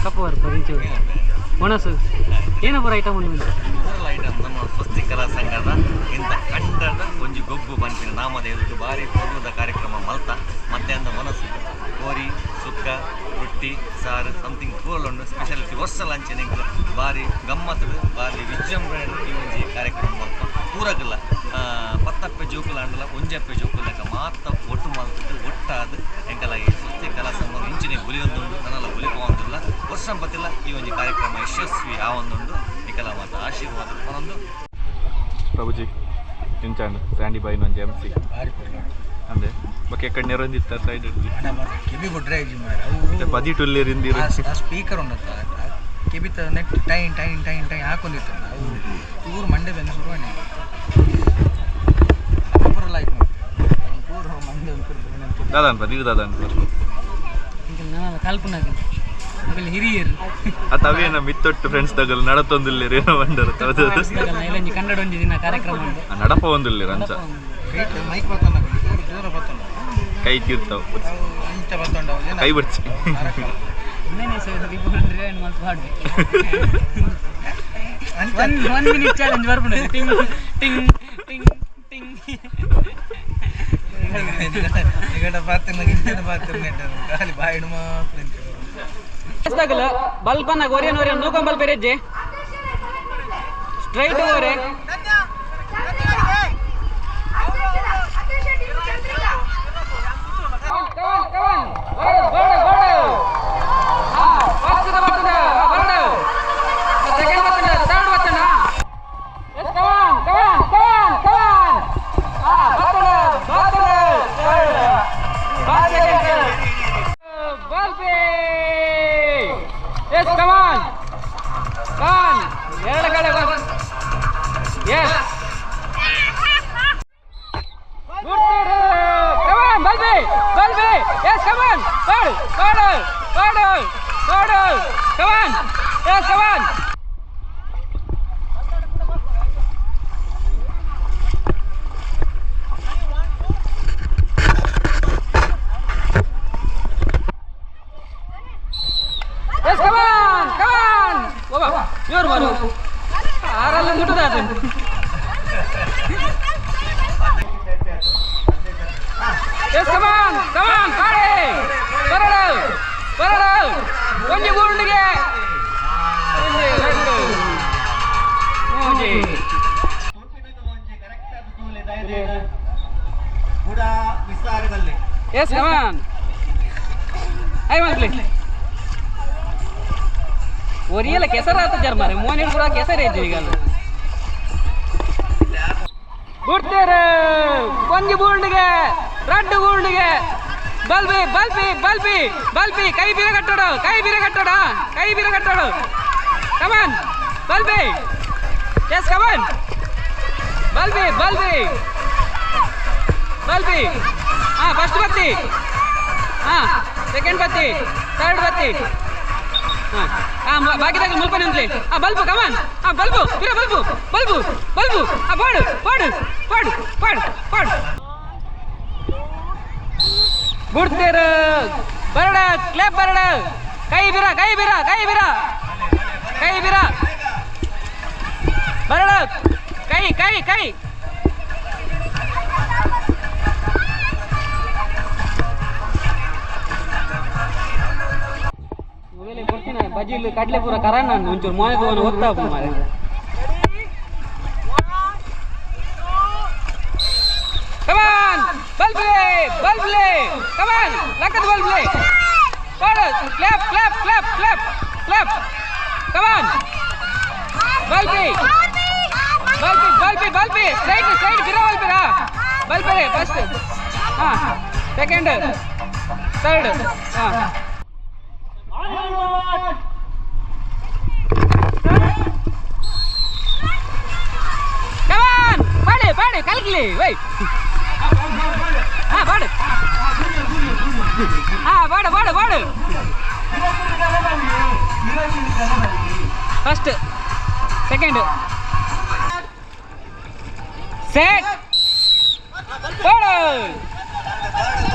ಕಪ್ಪು ಬರ್ಪ ಒಣಸು ಏನು ಪೂರ ಐಟಮ್ ಉಂಟು ಪೂರಲ ಐಟಮ್ ನಮ್ಮ ಸ್ವಸ್ತಿ ಕಲಾ ಸಂಘದ ಇಂಥ ಕಂಡದ ಒಂಜಿ ಗೊಬ್ಬು ಪನ್ಪಿನ ನಾಮದೇವರಿಗೆ ಭಾರಿ ಪೊರ್ಲುದ ಕಾರ್ಯಕ್ರಮ ಮಲ್ತ ಮಧ್ಯಾಹ್ನದ ಮನಸ್ಸು ಕೋರಿ ಸುಕ್ಕ ರೊಟ್ಟಿ ಸಾರು ಸಮಥಿಂಗ್ ಪೂರಲ ಉಂಡು ಸ್ಪೆಷಾಲಿಟಿ ವರ್ಷ ಲಂಚನೆ ಭಾರಿ ಗಮ್ಮತ್ತುಡು ಭಾರಿ ವಿಜೃಂಭಣೆ ಈ ಒಂಜಿ ಕಾರ್ಯಕ್ರಮ ಮಲ್ಪ ಪೂರಗಲ್ಲ ಪತ್ತಪ್ಪೆ ಜೋಕುಲ ಅಂಡಲ ಒಂಜಪ್ಪೆ ಜೋಕುಲಕ ಮಾತ ಒಟ್ಟು ಮಲ್ತದ್ದು ಒಟ್ಟಾದ ಎಂಕಲ ಈ ಸ್ವಸ್ತಿ ಕಲಾ ಸಂಘ ಇಂಚಿನ ಬುಲಿಯೊಂದುಂಡು ನನಲ ಬುಲಿಪೊಂದುಲ್ಲ ವರ್ಷ ಪತ್ತಿಲ್ಲ ಈ ಒಂಜಿ ಕಾರ್ಯಕ್ರಮ ಯಶಸ್ವಿ ಆವೊಂದುಂಡು ನಿಕಲ ಮಾತ ಆಶೀರ್ವಾದ ಪನೊಂದು ಪ್ರಭುಜಿ ಇಂಚಾಂಡ್ ಸ್ಯಾಂಡಿ ಬಾಯಿನ ಒಂಜಿ ಎಮ್ ಸಿ ಅಂದೆ ಬೊಕ್ಕ ಎಕ್ಕಡೆ ನೆರೊಂದಿತ್ತ ಸೈಡ್ ಕೆಬಿ ಕೊಟ್ರೆ ಮಾರ್ರೆ ಪದಿ ಟುಲ್ಲೇರಿಂದಿರು ಆ ಸ್ಪೀಕರ್ ಉಂಡತ್ತ ಕೆಬಿತ ನೆಟ್ ಟೈನ್ ಟೈನ್ ಟೈನ್ ಟೈನ್ ಹಾಕೊಂಡಿತ್ತು ಅವು ಇವರು ಮಂಡೆ ಬೆನ್ನು ಶುರು ಪೂರ ಲೈಕ್ ಪೂರ ಮಂಡೆ ಒಂಚೂರು ಬೆನ್ನು ಒಂಚೂರು. ದಾದಾನ್ಪ ನೀರು ದಾದಾನ್ಪ ನಾನು ಕಲ್ಪನಾಗ ಆಮೇಲೆ ಹಿರಿಯರು ಅತ್ತ ಅವೇನ ಮಿತ್ತೊಟ್ಟು ಫ್ರೆಂಡ್ಸ್ ತಗಲ್ ನಡತೊಂದುಲ್ಲೇರು ಏನೋ ಬಂಡರ ಇಲ್ಲೊಂಜಿ ಕನ್ನಡ ಒಂಜಿ ದಿನ ಕಾರ್ಯಕ್ರಮ ಉಂಟು ನಡಪ ಒಂದುಲ್ಲೇರು ಅಂಚ ರೈಟ್ ಮೈಕ್ ಬತ್ತೊಂಡ ಜೋರು ಜೋರ ಬತ್ತೊಂಡ ಕೈ ತೀರ್ತಾವ್ ಅವು ಇಂಚ ಬತ್ತೊಂಡ ಅವು ಕೈ ಬಡ್ಚಿ ಇನ್ನೇನೆ ಸರ್ ರಿವೈಂಡ್ ಮಲ್ತ್ ಪಾಡ್ಬೇಕು ಒನ್ ಒನ್ ಮಿನಿಟ್ ಚಾಲೆಂಜ್ ಬರ್ಪುಂಡು ಟಿಂಗ್ ಟಿಂಗ್ ಟಿಂಗ್ ಟಿಂಗ್ ನಿಗಡ ಪಾತ್ರ ಇಂಚಿನ ಪಾತ್ರ ಖಾಲಿ ಬಾಯಿಡು ಮಾತ್ರ ಇಂಚ. ಎಸ್ತಾಗಲ್ಲ ಬಲ್ಪನಾಗ ಒರಿಯನ್ ಒರಿಯನ್ ನೂಕೊಂಬಲ್ ಪೆರೆಜ್ಜೆ ಸ್ಟ್ರೈಟ್ ಓರೆ Yes, come on. Come on. ಎರಡು ಕಡೆ ಎಸ್ ಕಮಾನ್ ಬಲ್ಬಿ ಬಲ್ಬಿ ಎಸ್ ಕಮಾನ್ ಪಾಡು ಪಾಡು ಪಾಡು ಪಾಡು come on yes come on yes come on come on ಓಬಾ ಇವರು ಬರು ಆರಲ್ಲಿ ಮುಟ್ಟದ ಅದು ಎಸ್ ಕಮಾನ್ ಕಮಾನ್ ಪಾಡೆ ಬರಡು ಬರಡು ಒಂಜಿ ಗುಂಡಿಗೆ ಒಂಜಿ ಎರಡು ಮೂಜಿ ಎಸ್ ಕಮಾನ್ I ಮಂತ್ಲಿ ಒರಿಯಲ್ಲ ಕೆಸರಾತ ಜರ್ ಮಾರೆ ಮೋನಿಲ್ ಪೂರ ಕೆಸರು ಇದ್ದು ಈಗ ಬಿಡ್ತೀರ ಒಂಜಿ ಬೂಂಡಿಗೆ ರಡ್ಡು ಬೂಂಡಿಗೆ ಬಲ್ಬಿ ಬಲ್ಬಿ ಬಲ್ಬಿ ಬಲ್ಬಿ ಕೈ ಬೀರ ಕಟ್ಟೋಡು ಕೈ ಬೀರ ಕಟ್ಟೋಡ ಕೈ ಬೀರ ಕಟ್ಟೋಡು ಕಮಾನ್ ಬಲ್ಬಿ ಎಸ್ ಕಮಾನ್ ಬಲ್ಬಿ ಬಲ್ಬಿ ಬಲ್ಬಿ ಹಾ ಫಸ್ಟ್ ಬತ್ತಿ ಹಾ ಸೆಕೆಂಡ್ ಬತ್ತಿ ಥರ್ಡ್ ಬತ್ತಿ ಹಾ ಹಾ ಬಾಕಿದಾಗ ಮುಲ್ಪ ನಿಂತ್ಲಿ ಆ ಬಲ್ಬು ಕಮಾನ್ ಆ ಬಲ್ಬು ಬಿರ ಬಲ್ಬು ಬಲ್ಬು ಬಲ್ಬು ಆ ಪಾಡು ಪಾಡು ಪಾಡು ಪಾಡು ಪಾಡು ಗುಡ್ತೇರು ಬರಡ ಕ್ಲೇಪ್ ಬರಡ ಕೈ ಬಿರ ಕೈ ಬಿರ ಕೈ ಬಿರ ಕೈ ಬಿರ ಬರಡ ಕೈ ಕೈ ಕೈ ಮೊದಲೇ ಕೊಡ್ತೀನಿ ಬಜಿಲ್ ಕಡಲೆ ಪೂರ ಕರಣ್ಣ ಒಂಚೂರು ಮೋನೆ ತಗೊಂಡು ಗೊತ್ತಾಗ ಮಾರೆ ಕಮಾನ್ ಬಲ್ಬ್ಲೆ ಬಲ್ಬ್ಲೆ ಕಮಾನ್ ಲಕ್ಕದ ಬಲ್ಬ್ಲೆ ಪಾಡು clap clap clap clap clap come on ಬಲ್ಬಿ ಬಲ್ಬಿ ಬಲ್ಬಿ ಬಲ್ಬಿ ಸ್ಟ್ರೈಟ್ ಸ್ಟ್ರೈಟ್ ಬಿರ ಬಲ್ಬಿರಾ ಬಲ್ಬಿರೆ ಫಸ್ಟ್ ಹಾ ಸೆಕೆಂಡ್ ಥರ್ಡ್ ಹಾ ಕಮಾನ್ ಪಾಡು ಪಾಡು ಕಲ್ಕಲಿ ವೈ ಹಾ ಪಾಡು ಹಾ ಪಾಡು ಪಾಡು ಪಾಡು ಫಸ್ಟ್ ಸೆಕೆಂಡ್ ಸೆಟ್ ಪಾಡು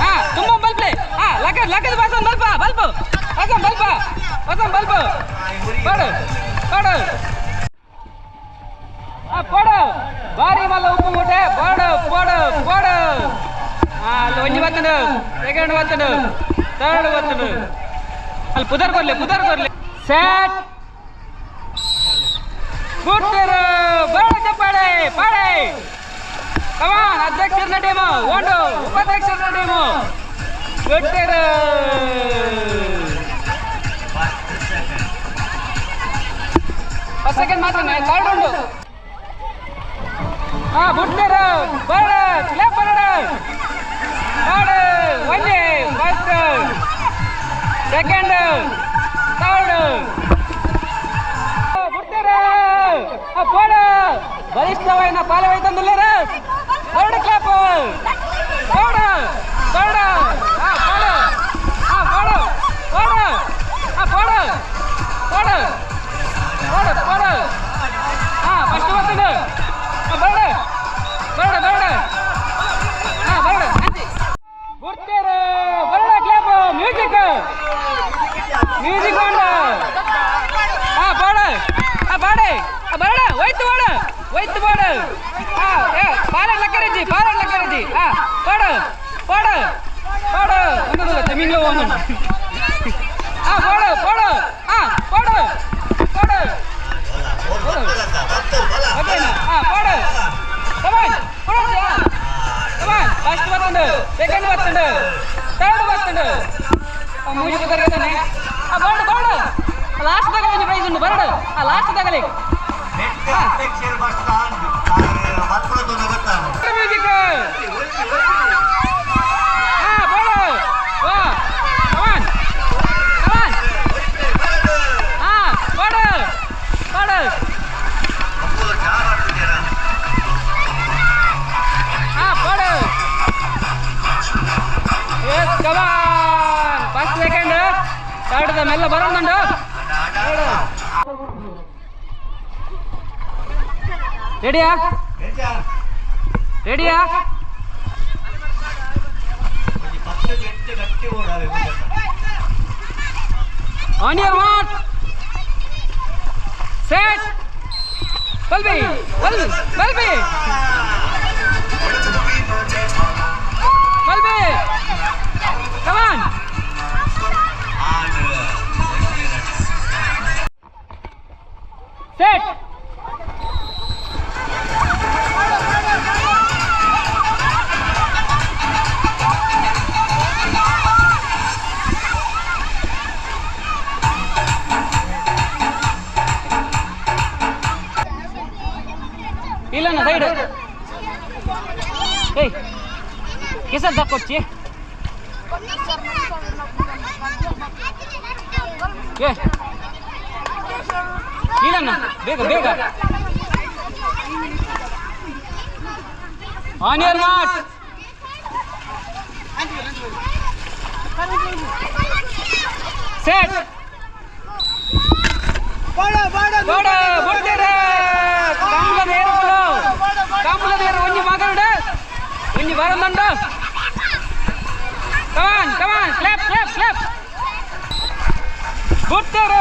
ಹಾ ತುಂಬ ಬಲ್ಪ್ಲೆ ಹಾ ಲಕ್ಕ ಲಕ್ಕದ ಬಾಸನ್ ಬಲ್ಪ ಬಲ್ಪ ಬಾಸನ್ ಬಲ್ಪ ಕಸಂ ಬಲ್ಬು ಪಾಡು ಪಾಡು ಪಾಡು ಬಾರಿ ಮಲ್ಲ ಉಪ್ಪು ಮೂಟೆ ಪಾಡು ಪಾಡು ಪಾಡು ಅಲ್ಲಿ ಒಂಜಿ ಬತ್ತಂಡು ಸೆಕೆಂಡ್ ಬತ್ತಂಡು ಥರ್ಡ್ ಬತ್ತಂಡು ಅಲ್ಲಿ ಪುದರ್ ಕೊರ್ಲಿ ಪುದರ್ ಕೊರ್ಲಿ ಸೆಟ್ ಬುಟ್ಟರು ಬಾಳ ಚಪ್ಪಾಳೆ ಪಾಳೆ ಕಮಾನ್ ಅಧ್ಯಕ್ಷರನ್ನ ಟೀಮು ಒಂದು ಉಪಾಧ್ಯಕ್ಷರನ್ನ ಟೀಮು ಬಿಟ್ಟರು ಫಸ್ಟ್ ಸೆಕೆಂಡ್ ಮಾತ್ರ ಥರ್ಡ್ ಉಂಟು ಹಾ ಬುಟ್ಟರು ಬರಡ ಕ್ಲಾಪ್ ಬರಡ ಥರ್ಡ್ ಒಂದೇ ಫಸ್ಟ್ ಸೆಕೆಂಡ್ ಥರ್ಡ್ ಬುಟ್ಟರು ಪೋಡು ಬಲಿಷ್ಠವೈನ ಪಾಲೆ ಹೋಯ್ತಂದಿಲ್ಲ ಬರಡು ಕ್ಲಾಪ್ ಪೋಡು ಬರಡು ಹಾ ಪೋಡು ಹಾ ಪೋಡು ಪೋಡು ಹಾ ಪೋಡು ಪೋಡು ಪೋಡು ಪೋಡು ಹಾ ಫಸ್ಟ್ ಬರ್ತದೆ ಬರಡು ಬರಡು ಬರಡು ಹಾ ಬರಡು ಬುಡ್ತೇರು ಬರಡ ಕ್ಲಾಪ್ ಮ್ಯೂಸಿಕ್ ಮ್ಯೂಸಿಕ್ ಉಂಡು ಹಾ ಪಾಡು ಹಾ ಪಾಡೆ ಬರಡ ಹೋಯ್ತು ಬಾಡು ಹೋಯ್ತು ಬಾಡು ಹಾ ಏ ಪಾಲ ಲಕ್ಕರಜ್ಜಿ ಪಾಲ ಲಕ್ಕರಜ್ಜಿ ಹಾ ಪಾಡು ಪಾಡು ಪಾಡು ಒಂದೊಂದು ತಿಮಿಂಗ್ಲ ಒಂದೊಂದು ಹಾ ಪಾಡು ಪಾಡು ಹಾ ಪಾಡು ಪಾಡು ಓಕೆನಾ ಹಾ ಪಾಡು ಕಮಾನ್ ಪಾಡು ಕಮಾನ್ ಫಸ್ಟ್ ಬರ್ತಂಡು ಸೆಕೆಂಡ್ ಬರ್ತಂಡು ಥರ್ಡ್ ಬರ್ತಂಡು ಮೂಜಿ ಬರ್ತದೆ ಆ ಬಾಡು ಬಾಡು ಲಾಸ್ಟ್ ತಗಲಿ ಒಂದು ಪ್ರೈಸ್ ಉಂಟು ಬರಡು ಆ ಲಾಸ್ಟ್ ತಗಲಿ ಮ್ಯೂಸಿಕ್ ಹಾ ಬಾಡು ವಾ ಕಮಾನ್ ಕಮಾನ್ ಹಾ ಬಾಡು ಬಾಡು ಹಾ ಬಾಡು yes come on first second third ಮೆಲ್ಲ ಬರೋಣ ರೆಡಿಯಾ ರೆಡಿಯಾ On your mark, set, Balbi, Balbi, Balbi, Balbi, come on. Set. ಇಲ್ಲ ಸೈಡ್ ಏಯ್ ಕಿಸದ್ ಕೊಚ್ಚಿ ಏ ಇಲ್ಲಣ್ಣ ಬೇಗ ಬೇಗ ಆನ್ your mark set ಬಾಡ ಬುಡ್ತೇರೆ ಕಂಬಳ ನೇರುಗಳು ಕಂಬಳ ನೇರು ಒಂಜಿ ಮಗನುಡು ಒಂಜಿ ಬರಂದುಂಡು come on come on clap clap clap ಬುಡ್ತೇರು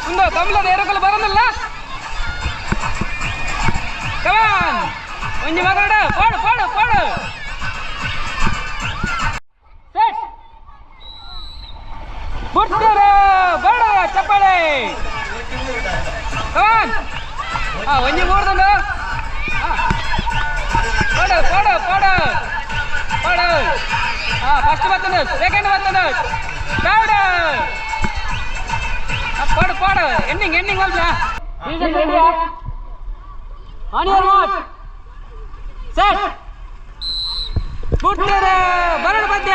ಉಂದು ಕಂಬಳ ನೇರುಗಳು ಬರಂದಿಲ್ಲ ಕಮಾನ್ ಒಂಜಿ ಮಗನುಡು ಪಾಡು ಪಾಡು ಪಾಡು ಸೆಟ್ ಬುಡ್ತೇರು ಬಾಡ ಚಪ್ಪಾಳೆ ಕಮಾನ್ ಆ ಒಂಜಿ ಮೂರ್ದುಂಡು ಪಾಡು ಪಾಡು ಪಾಡು ಪಾಡು ಹಾ ಫಸ್ಟ್ ಬರ್ತದೆ ಸೆಕೆಂಡ್ ಬರ್ತದೆ ಥರ್ಡ್ ಪಾಡು ಪಾಡು ಎಂಡಿಂಗ್ ಎಂಡಿಂಗ್ ಅಲ್ಲ ಆನ್ your mark set ಬುಡ್ತೇರು ಬರಡು ಪದ್ಯ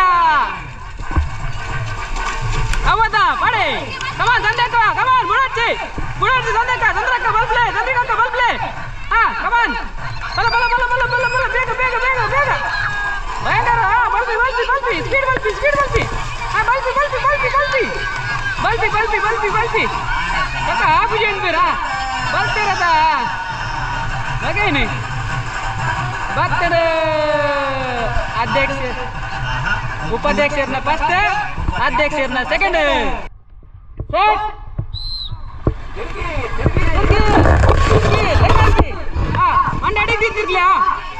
ಅವದ ಪಾಡೆ ಕಮಾನ್ ಸಂದೇಕ ಕಮಾನ್ ಬುಡಚ್ಚಿ ಬುಡಚ್ಚಿ ಸಂದೇಕ ಚಂದ್ರಕ್ಕ ಬಲ್ಪ್ಲೆ ಚಂದ್ರಿಕಕ್ಕ ಬಲ್ಪ್ಲೆ ಹಾ ಕಮಾನ್ ಬಲ ಬಲ ಬಲ ಬಲ ಬಲ ಬಲ ಬೇಗ ಬೇಗ ಬೇಗ ಬೇಗ ಭಯಂಕರ ಹಾ pulpy pulpy pulpy speed pulpy speed pulpy ಹಾ pulpy pulpy pulpy pulpy pulpy pulpy pulpy pulpy ಕಕ್ಕ ಆಪುಜಿ ಅನ್ಪೀರಾ ಬಲ್ತಿರದ ಬಗೇನಿ ಬರ್ತದೆ ಅಧ್ಯಕ್ಷ ಉಪಾಧ್ಯಕ್ಷರನ್ನ ಫಸ್ಟ್ ಅಧ್ಯಕ್ಷರನ್ನ ಸೆಕೆಂಡ್. ಸೆಟ್ ತಿರ್ಗಿ ತಿರ್ಗಿ ಲೈನ್ ಹಾಕಿ. ಹಾ ಮಂಡೆ ಅಡಿಗೆ ತಿರ್ಗ್ಲಾ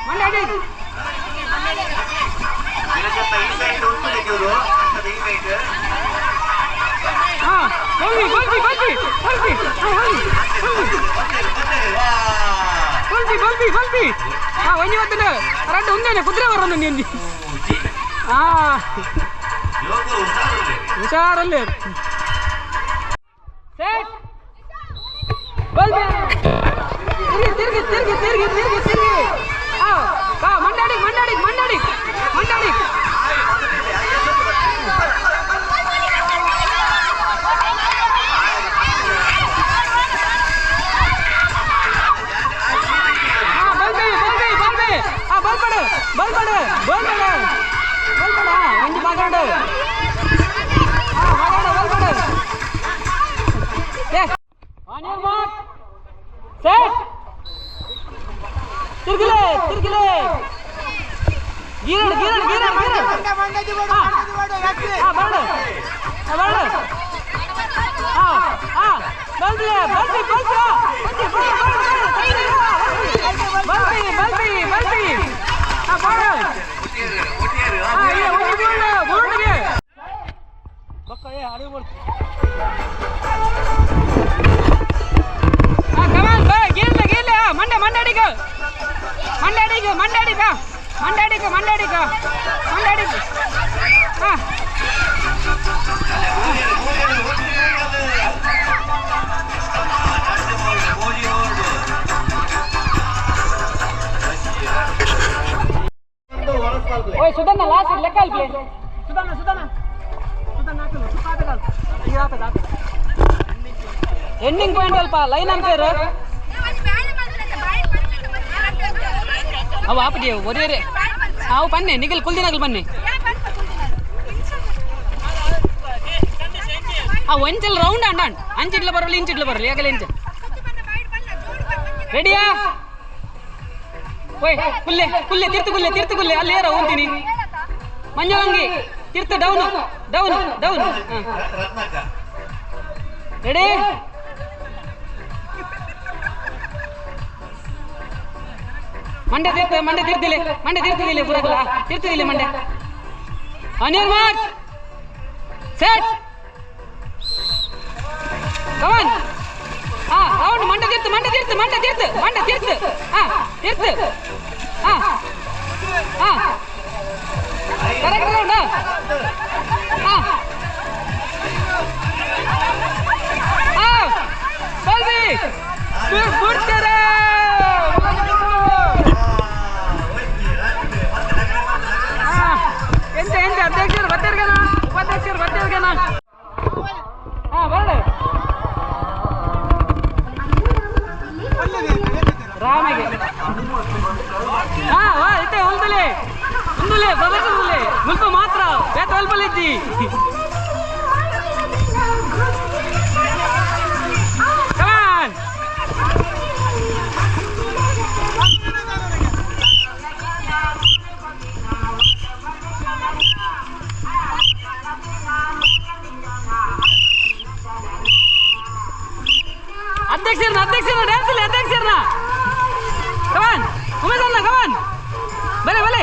ಮಂಡೆ ಅಡಿಗೆ. ಹಾ ಹೋಗಿ ಬಲ್ಬಿ ಬಲ್ಬಿ ಬಲ್ಬಿ ಹೋಗಿ ಬಲ್ಬಿ ಬಲ್ಬಿ ಬಲ್ಬಿ. ಹಾ ಒಂಜಿ ಬತ್ತನ ರಡ್ಡು ಒಂದೇನೆ ಕುದುರೆ ಬರೋದು ಒಂಜಿ. ಹಾ ಹುಷಾರಲ್ಲಿ. ಸೆಟ್ ಬಲ್ಬಿ ತಿರ್ಗಿ ತಿರ್ಗಿ ತಿರ್ಗಿ ತಿರ್ಗಿ ತಿರ್ಗಿ ತಿರ್ಗಿ. ಹಾ ಬಾ ಮಂಡಾಡಿ ಮಂಡಾಡಿ ಮಂಡಾಡಿ ಮಂಡಾಡಿ. ಹಾ ಬಲ್ಬಿ ಬಲ್ಬಿ ಬಲ್ಬಿ. ಹಾ ಬಲ್ಬಡು ಬಲ್ಬಡು ಬಲ್ಬಡು ಬಲ್ಬಡ ಒಂಜಿ ಬಾಗಾಡು. ಹಾ ಬಾಗಾಡು ಬಲ್ಬಡು. ಏ ಆನ್ your mark set ತಿರ್ಗಿಲೆ ತಿರ್ಗಿಲೆ ಗೀರಡು ಗೀರಡು ಗೀರಡು ಗೀರಡು. ಹಾ ಹಾ ಬರಡು ಹಾ ಬರಡು. ಹಾ ಹಾ ಬಲ್ಬಿ ಬಲ್ಬಿ ಬಲ್ಬಿ ಬಲ್ಬಿ ಬಲ್ಬಿ ಬಲ್ಬಿ. ಹಾ ಬರಡು. ಹಾ ಏ ಒಂಜಿ ಬೋರ್ಡ್ ಬೋರ್ಡ್ಗೆ ಹಾ ಕಮಾನ್ ಬಾ ಗೀರ್ಲೆ ಗೀರ್ಲೆ. ಹಾ ಮಂಡೆ ಮಂಡೆ ಅಡಿಗ ಮಂಡೆ ಅಡಿಗ ಮಂಡೆ ಅಡಿಗ ಮಂಡೆ ಅಡಿಗ ಮಂಡೆ ಅಡಿಗ ಮಂಡೆ ಅಡಿಗ. ಹಾ ಓಯ್ ಸುಧನ್ನ ಲಾಸ್ಟ್ ಲೆಕ್ಕ ಅಲ್ಪ್ಲೆ. ಸುಧನ್ನ ಸುಧನ್ನ ಸುಧನ್ನ ಹಾಕಲು ಸುತ್ತ ಹಾಕದ ಈಗ ಹಾಕದ ಹಾಕದ. ಎಂಡಿಂಗ್ ಪಾಯಿಂಟ್ ಅಲ್ಪ ಲೈನ್ ಅಂಪೇರ್ ಅವು ಆಪಜಿ ಒರೇ ಅವು ಬನ್ನಿ ನಿಗಲ್ ಕುಲ್ದಿನಾಗಲ್ ಬನ್ನಿ. ಆ ಒಂಚಲ್ ರೌಂಡ್ ಅಂಡ ಅಂಚಿಡ್ಲ ಬರಲಿ ಇಂಚಿಡ್ಲ ಬರಲಿ ಯಾಕಲ್ಲ ಇಂಚ ರೆಡಿಯಾ? ಓಯ್ ಕುಲ್ಲೆ ಕುಲ್ಲೆ ತಿರ್ತು ಕುಲ್ಲೆ ತಿರ್ತು ಕುಲ್ಲೆ ಅಲ್ಲಿ ಏರ ಹೋಗ್ತೀನಿ ಮಂಜುಳಂಗಿ ತಿರ್ತು ಡೌನ್ ಡೌನ್ ಡೌನ್. ರೆಡಿ ಮಂಡೆ ತೀರ್ತ ಮಂಡೆ ತೀರ್ತಿಲ್ಲ ಮಂಡೆ ತೀರ್ತಿಲ್ಲ ಪೂರಕಲ್ಲ ತೀರ್ತಿಲ್ಲ ಮಂಡೆ. On your mark set come on. ಹಾ ರೌಂಡ್ ಮಂಡೆ ತೀರ್ತು ಮಂಡೆ ತೀರ್ತು ಮಂಡೆ ತೀರ್ತು ಮಂಡೆ ತೀರ್ತು. ಹಾ ತೀರ್ತು. ಹಾ ಹಾ ಕರೆಕ್ಟ್ ರೌಂಡ್. ಹಾ ಹಾ ಬಲ್ಬಿ ಬಿಡ್ತಾರೆ. ಎಂತ ಎಂತ ಅಧ್ಯಕ್ಷರು ಬರ್ತಿರ್ಗನ ಉಪಾಧ್ಯಕ್ಷರು ಬರ್ತಿರ್ಗನ. ಹಾ ಬರಡು ರಾಮಿಗೆ. ಹಾ ವಾ ಇತ್ತೆ ಉಂದುಲೆ ಉಂದುಲೆ ಪ್ರದರ್ಶನದಲ್ಲಿ ಮುಲ್ಪ ಮಾತ್ರ ಬೇತ ಅಲ್ಪಲಿದ್ದಿ. ಕಮಾನ್ ಅಧ್ಯಕ್ಷರನ್ನ ಅಧ್ಯಕ್ಷರನ್ನ ಡ್ಯಾನ್ಸ್ ಇಲ್ಲ ಅಧ್ಯಕ್ಷರನ್ನ. ಕಮಾನ್ ಉಮೇಶ್ ಅಣ್ಣ ಕಮಾನ್ ಬಲೆ ಬಲೆ.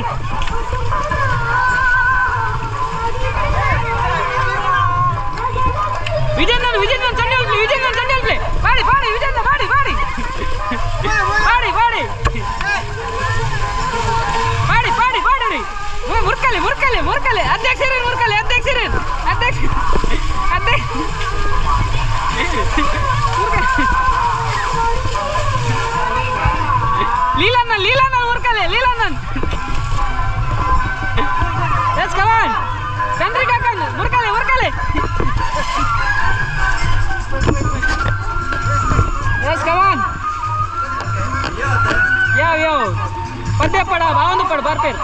ವಿಜಯನನ್ ವಿಜಯನನ್ ಚಂಡಿ ಅಲ್ಪ್ಲಿ ವಿಜಯನನ್ ಚಂಡಿ ಅಲ್ಪ್ಲಿ ಬಾಡಿ ಬಾಡಿ ವಿಜಯನ ಬಾಡಿ ಬಾಡಿ ಬಾಡಿ ಬಾಡಿ ಬಾಡಿ ಬಾಡಿ ಬಾಡಿ. ಮುರ್ಕಲೆ ಮುರ್ಕಲೆ ಮುರ್ಕಲೆ ಅಧ್ಯಕ್ಷರೇ ಮುರ್ಕಲೆ ಅಧ್ಯಕ್ಷರೇ ಅಧ್ಯಕ್ಷ ಅಧ್ಯಕ್ಷ ಲೀಲಾನನ್ ಲೀಲಾನನ್ ಮುರ್ಕಲೆ ಲೀಲಾನನ್. ಎಸ್ ಕಮಾನ್ ಚಂದ್ರಿಕಾ ಕನ್ ಮುರ್ಕಲೆ ಮುರ್ಕಲೆ. ಎಸ್ ಕಮಾನ್ ಯಾವ ಯಾವ ಪದ್ಯ ಪಡ ಬಾವಂದು ಪಡ ಬರ್ಪೇರು.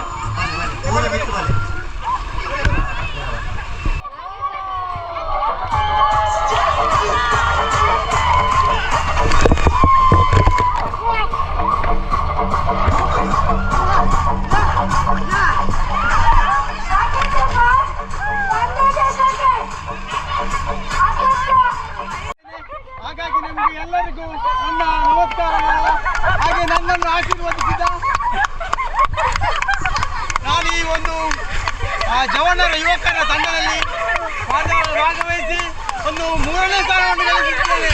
ಎರಡನೇ ಸ್ಥಾನವನ್ನು ಗಳಿಸಿದ್ದೇನೆ.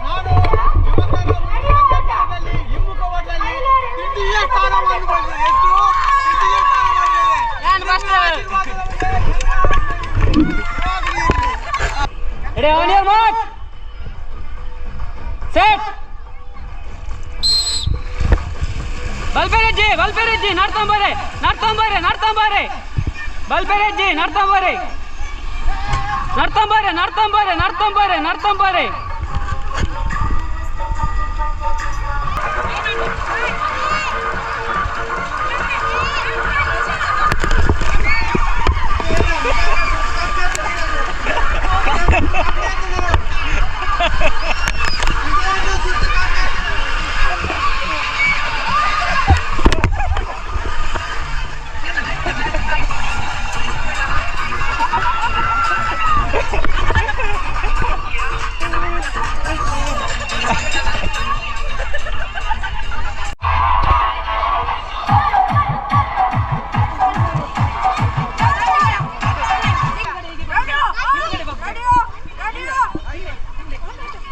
ನಾನು ಯುವಕರ ರಂಗದಲ್ಲಿ ಹಿಮ್ಮುಖವಾದಲ್ಲಿ ದ್ವಿತೀಯ ಸ್ಥಾನವನ್ನು ಪಡೆದಿದೆ. ಎಷ್ಟು? ದ್ವಿತೀಯ ಸ್ಥಾನ ಪಡೆದಿದೆ. ನಾನು ಫಸ್ಟ್. ಯಾವಾಗಲೂ ಇರಲಿ. Ready, on your mark, set. ಬಲ್ಪೆರೆಜ್ಜಿ, ಬಲ್ಪೆರೆಜ್ಜಿ, ನಡ್ತಂಬಾರೆ, ನಡ್ತಂಬಾರೆ, ನಡ್ತಂಬಾರೆ. ಬಲ್ಪೆರೆಜ್ಜಿ, ನಡ್ತಂಬಾರೆ, ನಡ್ತಂಬಾರೆ, ನಡ್ತಂಬಾರೆ, ನಡ್ತಂಬಾರೆ, ನಡ್ತಂಬಾರೆ.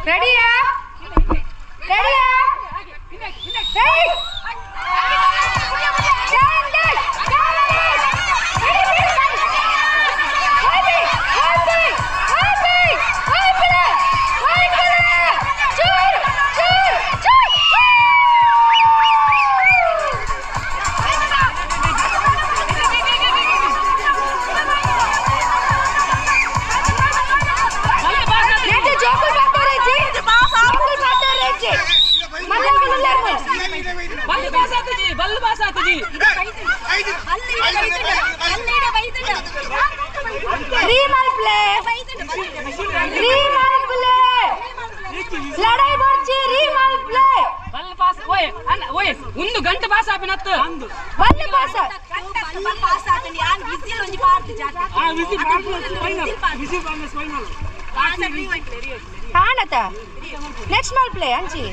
ರೆಡಿಯಾ? ರೆಡಿಯಾ? ರೆಡಿ. ಬಲ್ಲು ಪಾಸ್ ಆತಜಿ, ಬಲ್ಲು ಪಾಸ್ ಆತಜಿ. ರೀಮಲ್ ಪ್ಲೇ, ರೀಮಲ್ ಪ್ಲೇ, ಲಡಾಯಿ ಬರ್ಚಿ, ರೀಮಲ್ ಪ್ಲೇ. ಬಲ್ಲು ಪಾಸ್. ಓಯ್ ಅಣ್ಣ, ಓಯ್, ಒಂದು ಗಂಟೆ ಪಾಸ್ ಆಪಿನತ್ತು. ಬಲ್ಲು ಪಾಸ್. ಕಾಣತ ನೆಕ್ಸ್ಟ್ ಮಾಲ್ ಪ್ಲೇ ಅಂಚಿ.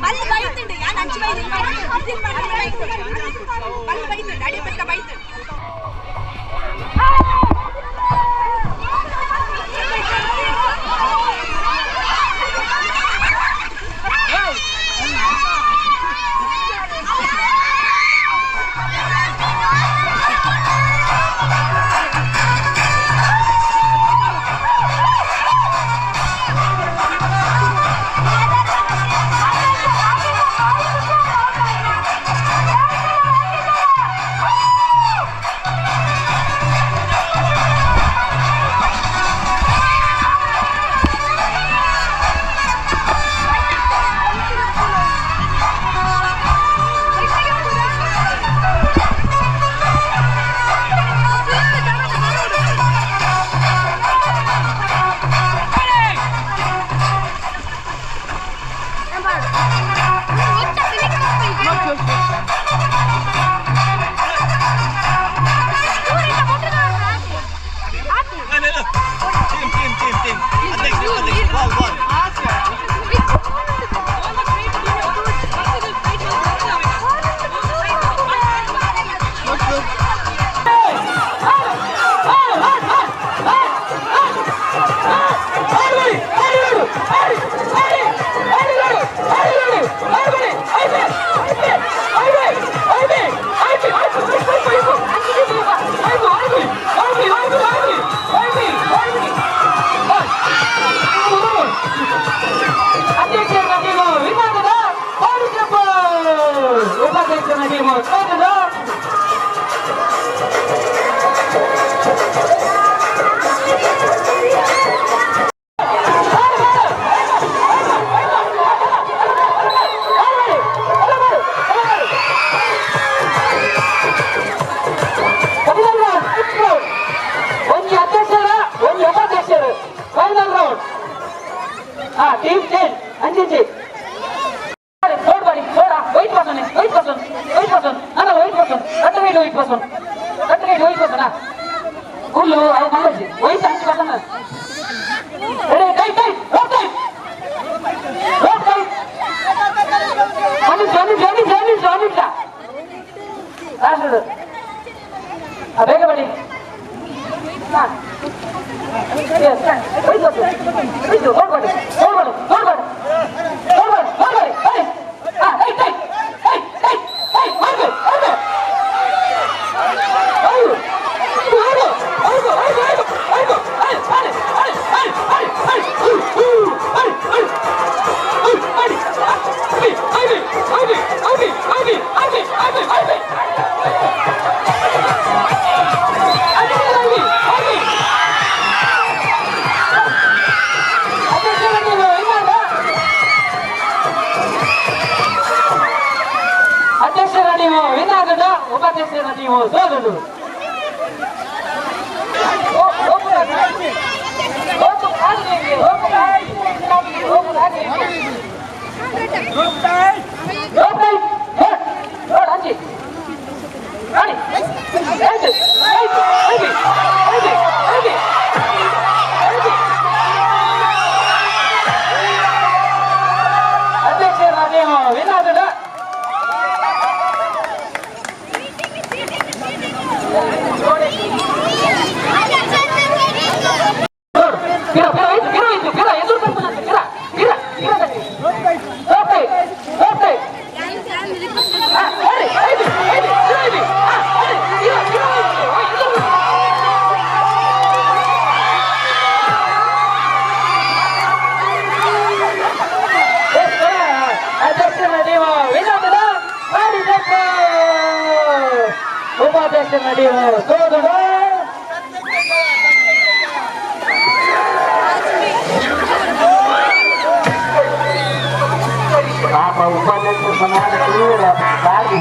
ಬಲ್ಲು ಬೈತುಂಡು ಯಾನ್ ಅಂಚು ಬೈದು ಬಲ್ಲು ಬೈತುಂಡು ಅಡಿ ಪಕ್ಕ ಬೈತುಂಡು. Team, team, team, team. ಅಧ್ಯಕ್ಷ, ಅಧ್ಯಕ್ಷ, ಬಾಲ್, ಬಾಲ್. ಅಧ್ಯಕ್ಷರ ಟೀಮು ವಿನಾದದ ಪಾರಿಜಪ್ಪ, ಉಪಾಧ್ಯಕ್ಷರ ಟೀಮು ಸ್ವಾಗತ. ಒಂಜಿ ಅಧ್ಯಕ್ಷರ ಟೀಮ್ ಚೇಂಜ್ ಅಂಚಿಂಚಿ ನೋಡ್ಬಾಡಿ ನೋಡ white person white person white person ಅಲ್ಲ ವೈಟ್ ಪರ್ಸನ್ ಕಟ್ಟ ರೈಟ್ ವೈಟ್ ಪರ್ಸನ್ ಕಟ್ಟ ರೈಟ್ ವೈಟ್ ಪರ್ಸನ್ ಕೂಲು ಅವು ಮಂಗಜಿ ವೈಟ್ ಅಂಚು person ready tight tight rope tight rope tight ಒಂದು ನಿಮಿಷ ಒಂದು ನಿಮಿಷ ಒಂದು ನಿಮಿಷ ಒಂದು ನಿಮಿಷ ಲಾಸ್ಟ್ ಬೇಗ ಬನ್ನಿ. ಹಾ ನೋಡ್ಬೇಡಿ ನೋಡ್ಬೇಡಿ ನೋಡ್ಬೇಡಿ ನೋಡ್ಬೇಡಿ ನೋಡ್ಬೇಡಿ. ಹಾ right right right right right ಮಾಡ್ಬೇಕು ಮಾಡ್ಬೇಕು. ಹೌದು ಹೌದು ಹೌದು ಹೌದು ಹೌದು ಹೌದು. ಹೈ ಹೈ ಹೈ ಹೈ ಹೈ ಹೈ ಹೈ ಹೈ ಹೈ ಹೈ ಹೈ ಹೈ ಹೈ ಹೈ ಹೈ ಹೈ ಹೈ ಹೈ. ಅಧ್ಯಕ್ಷರ ನೀವು ವಿನ್ ಆಗದ, ಉಪಾಧ್ಯಕ್ಷರ ನೀವು ಸೋಲುದು. ಅಧ್ಯಕ್ಷರ ನೀವು ವಿನ್ ಆಗದ. ಪಿರ ಪಿರ ಹೋಯ್ತು, ಪಿರ ಹೋಯ್ತು, ಪಿರ ಎದುರು ತಪ್ಪು, ಪಿರ ಪಿರ ಪಿರ ತಟ್ಟಿ. Okay okay. ಐದು ಐದು ಐದು ಐದು ಪಿರ ಪಿರ ಹೋಯ್ತು, ಎದುರು. ಅಧ್ಯಕ್ಷರ ನೀವು ವಿನೋದದ ಮಾಡಿದಪ್ಪ, ಉಪಾಧ್ಯಕ್ಷರ ನೀವು ಸೋದರ. ಪಾಪ ಉಪಾಧ್ಯಕ್ಷ ಸಮಾನ ಬಾರಿ.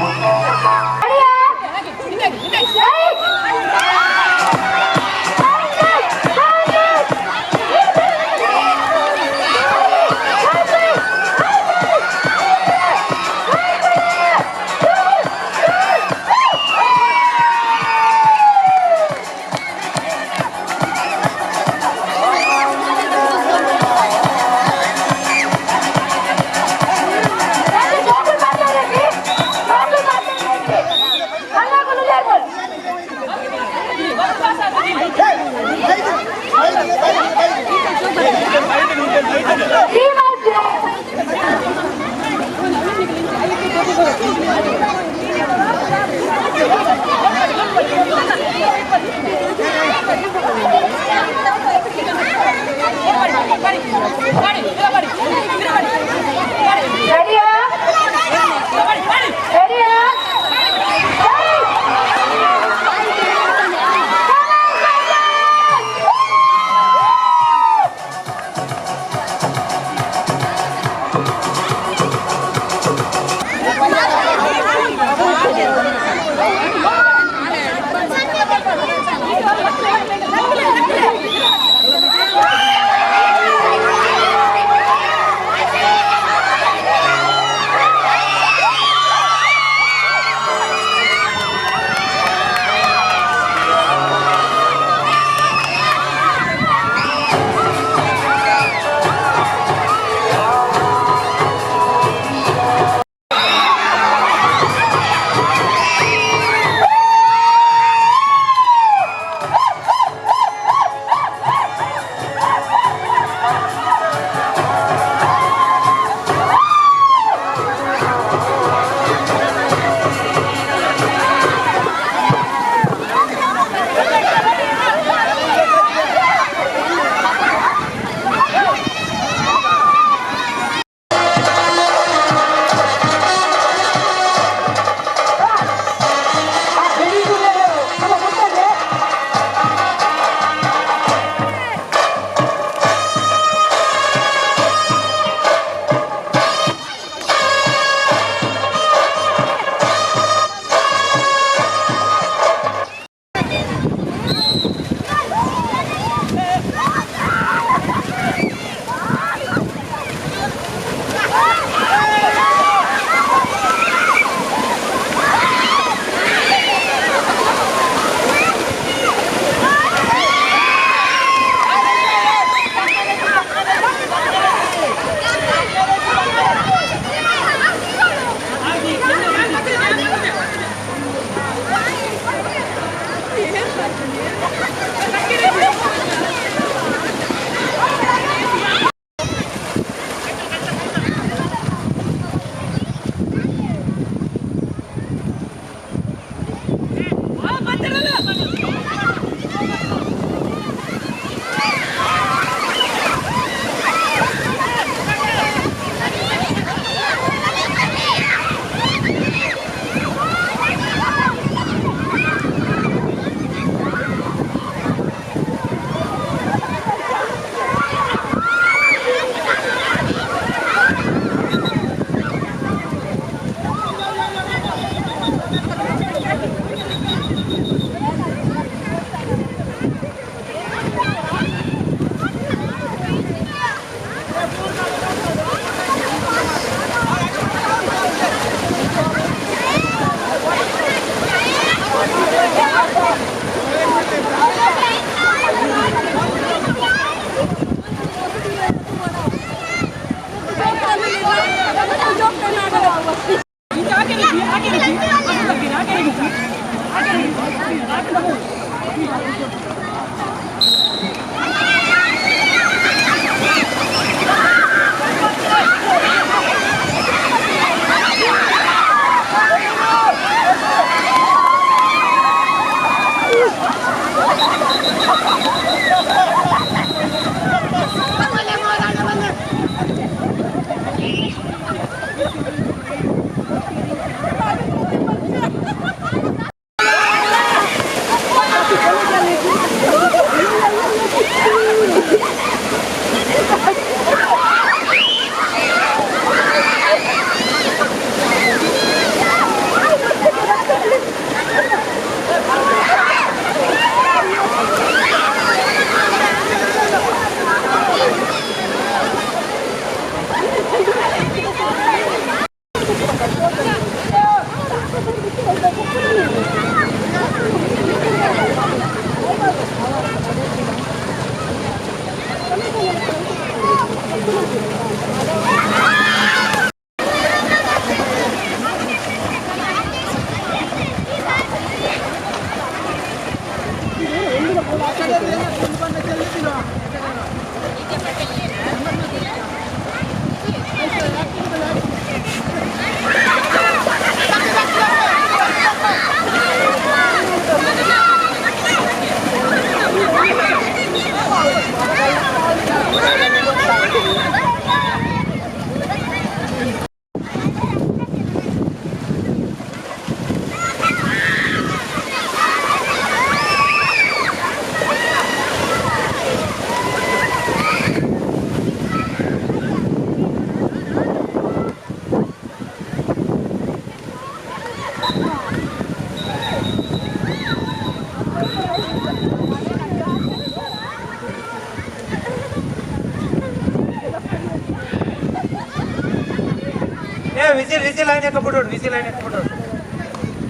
ಏ ವಿಸಿಲ್, ವಿಸಿಲ್ ಆಯ್ನಕ ಬಿಡೋಡು, ವಿಸಿಲ್ ಆಯ್ನಕ ಬಿಡೋಡು,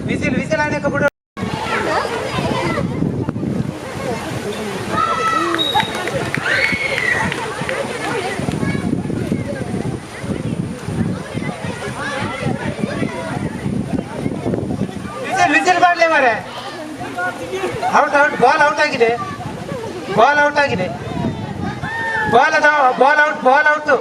ವಿಸಿಲ್, ವಿಸಿಲ್ ಆಯ್ನಕ ಬಿಡೋಡು. ವಿಸಿಲ್, ವಿಸಿಲ್ ಮಾಡಲಿ ಮಾರೆ. ಔಟ್, ಔಟ್, ಬಾಲ್ ಔಟ್ ಆಗಿದೆ, ಬಾಲ್ ಔಟ್ ಆಗಿದೆ. ಬಾಲ್ ಅದ, ಬಾಲ್ ಔಟ್, ಬಾಲ್ ಔಟ್.